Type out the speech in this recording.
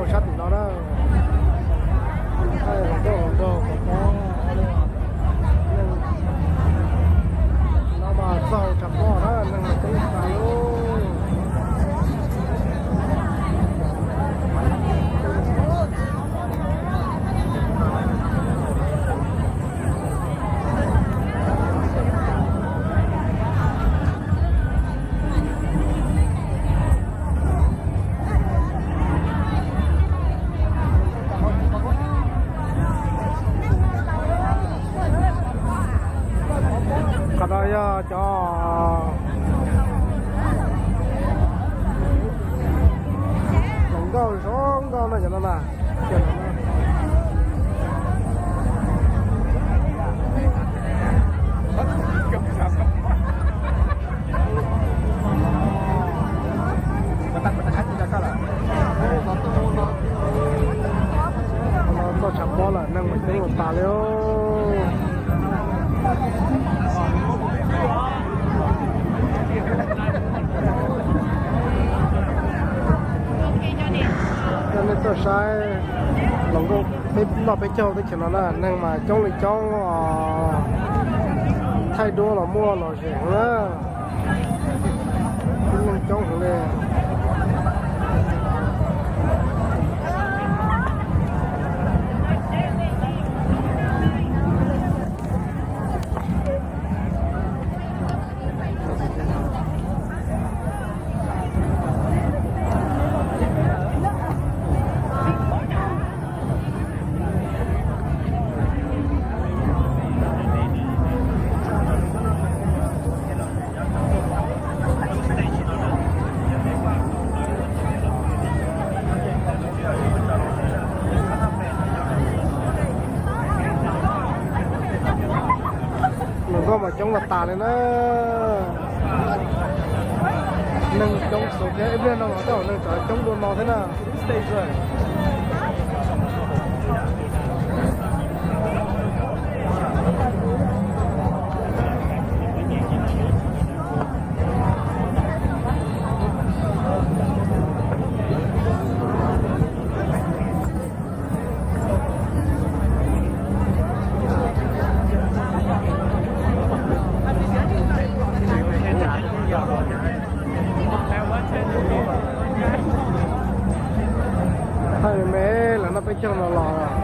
Sab tim no na, hloov nkauj hloov nraug, neeg no mas txaug tshav pob na, neeg mas coob tas li. Qhov no yog cov hluas nkauj zoo nkauj na cov no na. Txaug tshav pob lawm, neeg mas coob tas li. Coj nej tuaj saib hluas nkauj peb noj peb caug teb chaws no na, neeg mas coob li coob os. Thaij duab los muaj lom zem heev na. Tib neeg coob heev li. Hluas nkauj mas coob los tas li na. Neeg coob xwb thiab, ib pliag no los tej zaum neeg tsam coob dua no thiab na. Thaij me me lawv noj peb caug no los.